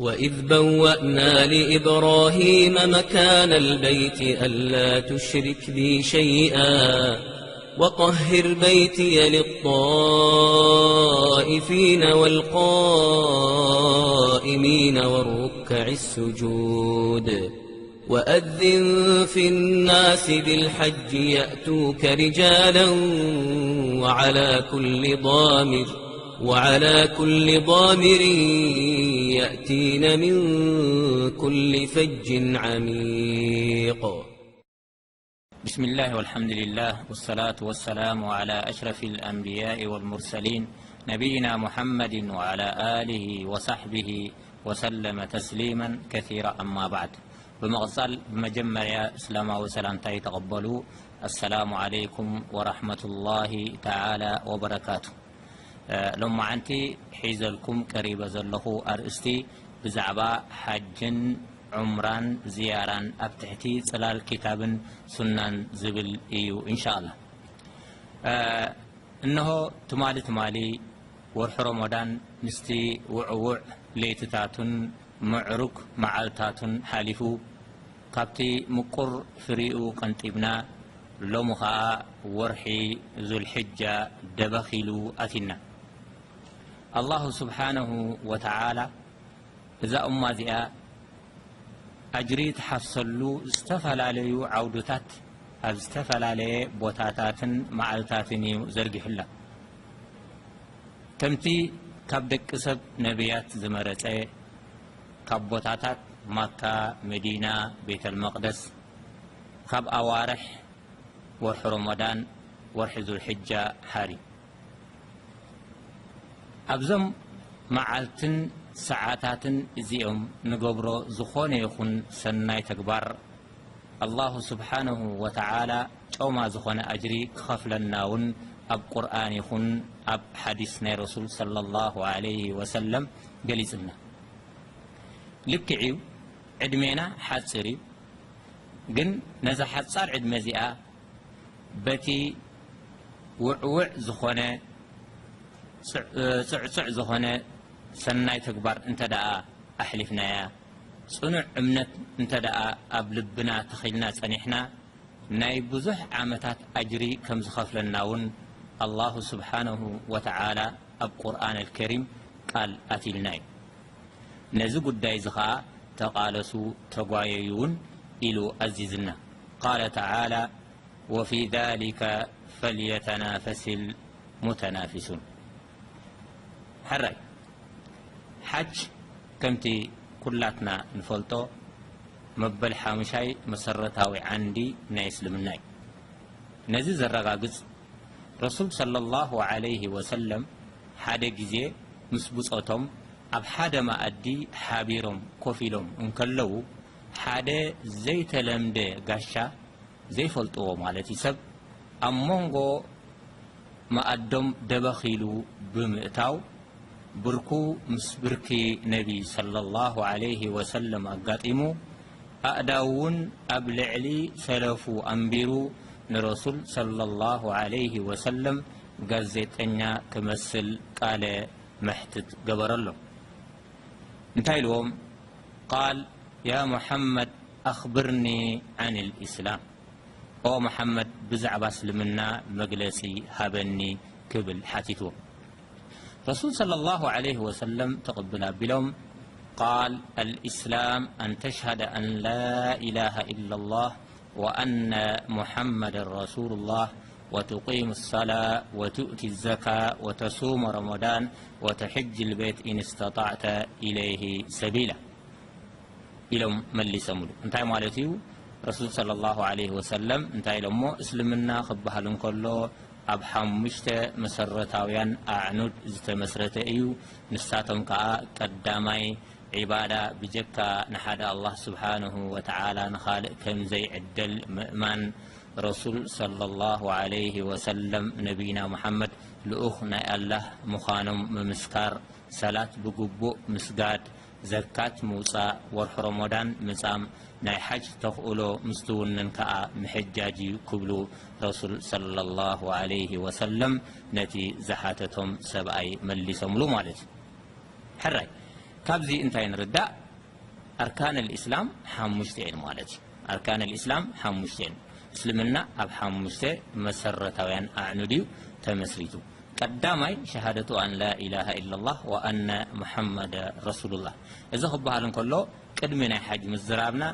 وإذ بوأنا لإبراهيم مكان البيت ألا تشرك بي شيئا وطهر بيتي للطائفين والقائمين والركع السجود. وأذن في الناس بالحج يأتوك رجالا وعلى كل ضامر وعلى كل ضامر يأتين من كل فج عميق. بسم الله والحمد لله والصلاة والسلام على أشرف الأنبياء والمرسلين نبينا محمد وعلى آله وصحبه وسلم تسليما كثيرا. أما بعد، ብምቕጻል ብመጀመርያ እስላማዊ ሰላምታይ ተቐበሉ። السلام عليكم ورحمة الله تعالى وبركاته. ሎማዓንቲ ሒዘልኩም ቀሪበ ዘለኹ ኣርእስቲ ብዛዕባ ሓጅን ዑምራን ዝያራን ኣብ ትሕቲ ጽላል ኪታብን ሱናን ዝብል እዩ። እንሻኣላ፣ እንሆ ትማሊ ትማሊ ወርሒ ሮሞዳን ምስቲ ውዕውዕ ለይትታቱን ምዕሩግ መዓልታቱን ሓሊፉ፣ ካብቲ ምቁር ፍሪኡ ቀንጢብና፣ ሎሚ ኸኣ ወርሒ ዙልሕጃ ደበኺሉ ኣቲና። ኣላሁ ስብሓነሁ ወተዓላ እዛ እማ እዚኣ ኣጅሪ ትሓፍሰሉ ዝተፈላለዩ ዓውድታት ኣብ ዝተፈላለየ ቦታታትን መዓልታትን እዩ ዘርጊሑላ። ከምቲ ካብ ደቂ ሰብ ነቢያት ዝመረጸ፣ ካብ ቦታታት ማካ፣ መዲና፣ ቤተል መቕደስ፣ ካብ ኣዋርሕ ወርሒ ሮሞዳን፣ ወርሒ ዙልሕጃ ሓሪ። ኣብዞም መዓልትን ሰዓታትን እዚኦም ንገብሮ ዝኾነ ይኹን ሰናይ ተግባር፣ ኣላሁ ስብሓነሁ ወተዓላ ጮማ ዝኾነ ኣጅሪ ክኸፍለና እውን ኣብ ቁርኣን ይኹን ኣብ ሓዲስ ናይ ረሱል ሰለላሁ ዐለይሂ ወሰለም ገሊጽልና። ልክዕ እዩ፣ ዕድሜና ሓጺር እዩ። ግን ነዛ ሓጻር ዕድመ እዚኣ በቲ ውዕውዕ ዝኾነ፣ ጽዕ-፣ ጽዕጽዕ ዝኾነ ሰናይ ተግባር እንተ ደኣ ኣሕሊፍናያ፣ ጽኑዕ እምነት እንተ ደኣ ኣብ ልብና ተኺልና ጸኒሕና፣ ናይ ብዙሕ ዓመታት ኣጅሪ ከም ዝኸፍለና እውን ኣላሁ ስብሓነሁ ወተዓላ ኣብ ቁርኣን ኣልከሪም ቃል ኣትዩልና እዩ። ነዚ ጉዳይ እዚ ኸኣ ተቓለሱ፣ ተጓየዩ እውን ኢሉ ኣዚዝና። ቃለ ተዓላ፣ ወፊ ዛሊከ ፈልየተናፈሲል ሙተናፊሱን። ሕራይ፣ ሓጅ ከምቲ ኩላትና ንፈልጦ መበል ሓሙሻይ መሰረታዊ ዓንዲ ናይ እስልምና እዩ። ነዚ ዘረጋግጽ፣ ረሱል ሰለላሁ ዐለይሂ ወሰለም ሓደ ግዜ ምስ ብጾቶም ኣብ ሓደ መኣዲ ሓቢሮም ኮፍ ኢሎም እንከለዉ፣ ሓደ ዘይተለምደ ጋሻ፣ ዘይፈልጥዎ ማለት እዩ፣ ሰብ ኣብ መንጎ መኣዶም ደበኽ ኢሉ ብምእታው፣ ብርኩ ምስ ብርኪ ነቢ ሰለላሁ ዐለይሂ ወሰለም ኣጋጢሙ፣ ኣእዳው እውን ኣብ ልዕሊ ሰለፉ ኣንቢሩ፣ ንረሱል ሰለላሁ ዐለይሂ ወሰለም ጋዜጠኛ ክመስል ቃለ መሕትት ገበረሎም። እንታይ ኢልዎም? ቃል፣ ያ ሙሐመድ፣ ኣኽብርኒ ዓን ልእስላም። ኦ መሓመድ፣ ብዛዕባ እስልምና መግለጺ ሃበኒ፣ ክብል ሓቲትዎ። ረሱል ሰለላሁ ዐለይሂ ወሰለም ትቕብል ኣቢሎም፣ ቃል፣ ኣልእስላም ኣን ተሽሃደ ኣን ላ ኢላሃ ኢላላህ ወኣነ ሙሐመደን ረሱሉላህ ወቱቂሙ ሰላ ወቱእቲ ዘካ ወተሱመ ረመዳን ወተሕጅ ልቤት ኢንስተጣዕተ ኢለይሂ ሰቢላ። ኢሎም መሊሰምሉ። እንታይ ማለት እዩ? ረሱል ሰለላሁ ዐለይሂ ወሰለም እንታይ ኢሎሞ? እስልምና ክበሃል እንከሎ ኣብ ሓሙሽተ መሰረታውያን ኣዕኑድ ዝተመስረተ እዩ። ንሳቶም ከኣ ቀዳማይ ዒባዳ ብጀካ ንሓደ ኣላህ ስብሓነሁ ወተዓላ ንኻልእ ከም ዘይዕደል ምእማን፣ ረሱል ሰለላሁ ዐለይሂ ወሰለም ነቢይና ሙሓመድ ልኡኽ ናይ ኣላህ ምዃኖም ምምስካር፣ ሰላት ብግቡእ ምስጋድ፣ ዘካት ምውጻእ፣ ወርሒ ረሞዳን ምጻም፣ ናይ ሓጅ ተኽእሎ ምስ ትውንን ከኣ ምሕጃጅ እዩ ክብሉ ረሱል ሰለላሁ ዐለይሂ ወሰለም ነቲ ዝሓተቶም ሰብኣይ መሊሶምሉ ማለት እዩ። ሕራይ፣ ካብዚ እንታይ ንርዳእ? ኣርካን ልእስላም ሓሙሽተ እየን ማለት እዩ። ኣርካን ልእስላም ሓሙሽተ እየን። እስልምና ኣብ ሓሙሽተ መሰረታውያን ኣዕኑድ እዩ ተመስሪቱ። ቀዳማይ ሸሃደቱ ኣን ላ ኢላሃ ኢላላህ ወኣነ ሙሐመደ ረሱሉላህ። እዚ ክበሃል እንከሎ ቅድሚ ናይ ሓጅ ምዝራብና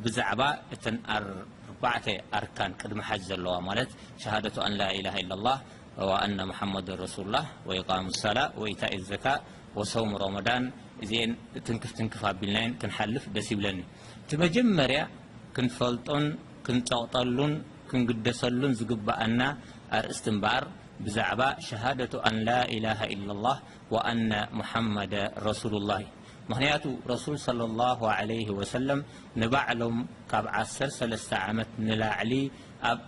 ብዛዕባ እተን ኣርባዕተ ኣርካን ቅድሚ ሓጅ ዘለዋ ማለት ሸሃደቱ ኣን ላ ኢላሃ ኢላላህ ወኣነ ሙሐመድ ረሱሉላህ ወኢቃሙ ሰላ ወኢታኢ ዘካ ወሰውም ረመዳን እዚኤን ትንክፍ ትንክፍ ኣቢልናየን ክንሓልፍ ደስ ይብለኒ። እቲ መጀመርያ ክንፈልጦን ክንጸቕጠሉን ክንግደሰሉን ዝግበኣና ኣርእስቲ እምበኣር ብዛዕባ ሸሃደቱ ኣን ላ ኢላሃ ኢላላህ ወኣነ ሙሐመደ ረሱሉላህ እዩ። ምኽንያቱ ረሱል ሰለላሁ ዐለይሂ ወሰለም ንባዕሎም ካብ ዓሰርተ ሰለስተ ዓመት ንላዕሊ ኣብ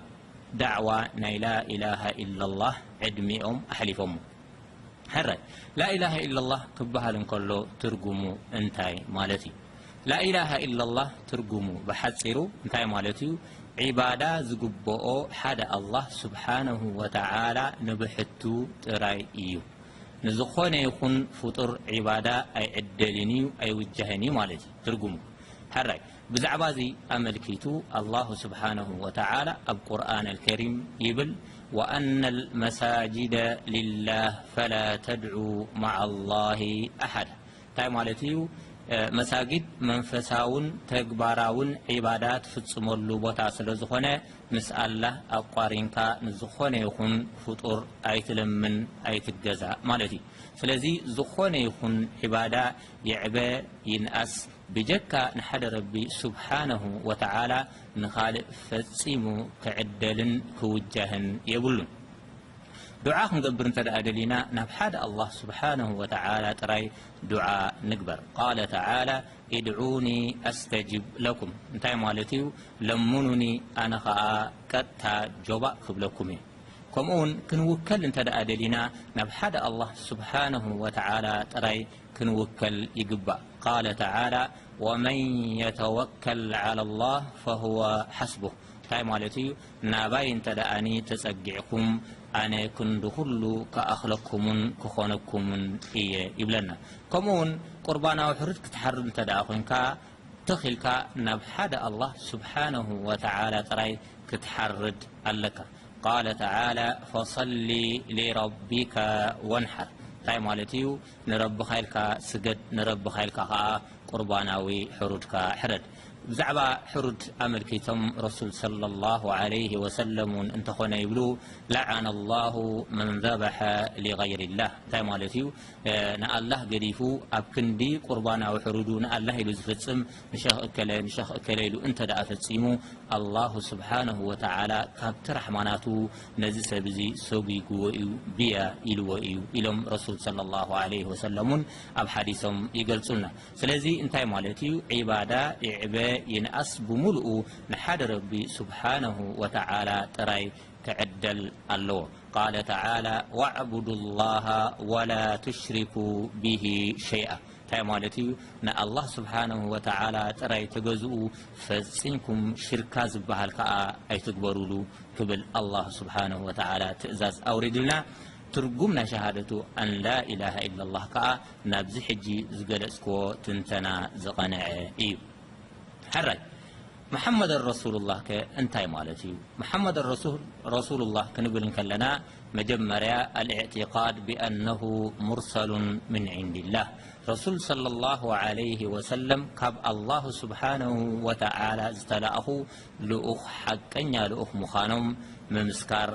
ዳዕዋ ናይ ላኢላሃ ኢላላህ ዕድሚኦም ኣሕሊፎሞ። ሕራይ ላኢላሃ ኢላላህ ክበሃል እንከሎ ትርጉሙ እንታይ ማለት እዩ? ላኢላሃ ኢላላህ ትርጉሙ ብሓጺሩ እንታይ ማለት እዩ? ዒባዳ ዝግብኦ ሓደ ኣላህ ስብሓነሁ ወተዓላ ንብሕቱ ጥራይ እዩ። ንዝኾነ ይኹን ፍጡር ዒባዳ ኣይዕደልን እዩ፣ ኣይውጃህን እዩ ማለት እዩ ትርጉሙ። ሕራይ ብዛዕባ እዚ ኣመልኪቱ ኣላሁ ስብሓነሁ ወተዓላ ኣብ ቁርኣን ኣልከሪም ይብል፣ ወኣነ ልመሳጅደ ሊላህ ፈላ ተድዑ መዓ ላሂ ኣሓዳ። እንታይ ማለት እዩ? መሳጊድ መንፈሳውን ተግባራውን ዒባዳ ትፍጽመሉ ቦታ ስለ ዝኾነ ምስ ኣላህ ኣቋሪንካ ንዝኾነ ይኹን ፍጡር ኣይትለምን ኣይትገዛእ ማለት እዩ። ስለዚ ዝኾነ ይኹን ዒባዳ ይዕበ ይንኣስ ብጀካ ንሓደ ረቢ ስብሓነሁ ወተዓላ ንኻልእ ፈጺሙ ክዕደልን ክውጃህን የብሉን። ዱዓ ክንገብር እንተ ደኣ ደሊና ናብ ሓደ ኣላህ ስብሓነሁ ወተዓላ ጥራይ ዱዓ ንግበር። ቃለ ተዓላ ኢድዑኒ ኣስተጅብ ለኩም እንታይ ማለት እዩ? ለምኑኒ ኣነ ኸኣ ቀጥታ ጆባእ ክብለኩም እየ። ከምኡውን ክንውከል እንተ ደኣ ደሊና ናብ ሓደ ኣላህ ስብሓነሁ ወተዓላ ጥራይ ክንውከል ይግባእ። ቃለ ተዓላ ወመን የተወከል ዓላ ላህ ፈሁወ ሓስቡህ እንታይ ማለት እዩ? ናባይ እንተ ደኣኒ ተጸጊዕኩም ኣነ ክንዲ ኩሉ ክኣኽለኩምን ክኾነኩምን እየ ይብለና። ከምኡውን ቁርባናዊ ሕሩድ ክትሓርድ እንተ ደኣ ኮንካ ትኽ ኢልካ ናብ ሓደ ኣላህ ስብሓነሁ ወተዓላ ጥራይ ክትሓርድ ኣለካ። ቃለ ተዓላ ፈሰሊ ሊረቢከ ወንሓር እንታይ ማለት እዩ? ንረብኻ ኢልካ ስገድ፣ ንረብኻ ኢልካ ኸዓ ቁርባናዊ ሕሩድካ ሕረድ። ብዛዕባ ሕሩድ ኣመልኪቶም ረሱል ሰለላሁ ዐለይሂ ወሰለም እውን እንተኾነ ይብሉ፣ ለዓነ ላሁ መን ዘበሐ ሊገይሪላህ እንታይ ማለት እዩ? ንኣላህ ገዲፉ ኣብ ክንዲ ቁርባናዊ ሕሩዱ ንኣላህ ኢሉ ዝፍጽም ንሸኽ እከለ ንሸኽ እከለ ኢሉ እንተ ደኣ ፈጺሙ ኣላሁ ስብሓነሁ ወተዓላ ካብቲ ራሕማ ናቱ ነዚ ሰብ እዚ ሰጒግዎ እዩ ብያ ኢልዎ እዩ ኢሎም ረሱል ሰለላሁ ዐለይሂ ወሰለም እውን ኣብ ሓዲሶም ይገልጹልና። ስለዚ እንታይ ማለት እዩ? ዒባዳ ይዕበ ይንኣስ ብምሉኡ ንሓደ ረቢ ስብሓነሁ ወተዓላ ጥራይ ክዕደል ኣለዎ። ቃለ ተዓላ ወዕቡዱ ላሃ ወላ ቱሽሪኩ ቢሂ ሸይኣ እንታይ ማለት እዩ? ንኣላህ ስብሓነሁ ወተዓላ ጥራይ ተገዝኡ፣ ፈጺምኩም ሽርካ ዝበሃል ከኣ ኣይትግበሩሉ ክብል ኣላህ ስብሓነሁ ወተዓላ ትእዛዝ ኣውሪድልና። ትርጉም ናይ ሸሃደቱ ኣን ላ ኢላሃ ኢላላህ ከኣ ናብዚ ሕጂ ዝገለጽክዎ ትንተና ዝቐንዐ እዩ። ሕራይ መሓመድ ረሱሉላህ ከ እንታይ ማለት እዩ? መሓመድ ረሱሉላህ ክንብል እንከለና መጀመርያ ኣልእዕቲቃድ ብኣነሁ ሙርሰሉን ምን ዒንዲላህ ረሱል ሰለላሁ ዐለይሂ ወሰለም ካብ ኣላሁ ስብሓነሁ ወተዓላ ዝተላእኹ ልኡኽ ሓቀኛ ልኡኽ ምዃኖም ምምስካር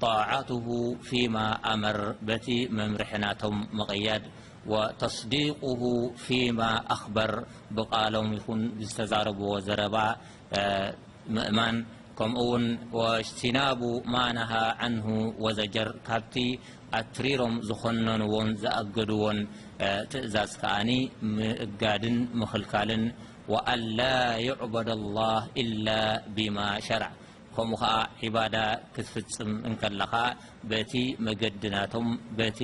ጣዓቱሁ ፊማ ኣመር በቲ መምርሒ ናቶም ምቕያድ ወተስዲቁሁ ፊማ ኣኽበር ብቓሎም ይኹን ብዝተዛረብዎ ዘረባ ምእማን ከምኡ እውን ወእጅትናቡ ማ ነሃ ዓንሁ ወዘጀር ካብቲ ኣትሪሮም ዝኾነንዎን ዝኣገድዎን ትእዛዝ ከኣኒ ምእጋድን ምኽልካልን ወኣላ ዩዕበደ ላህ ኢላ ቢማ ሸረዕ ከምኡ ኸዓ ዒባዳ ክትፍጽም እንከለኻ በቲ መገዲ ናቶም በቲ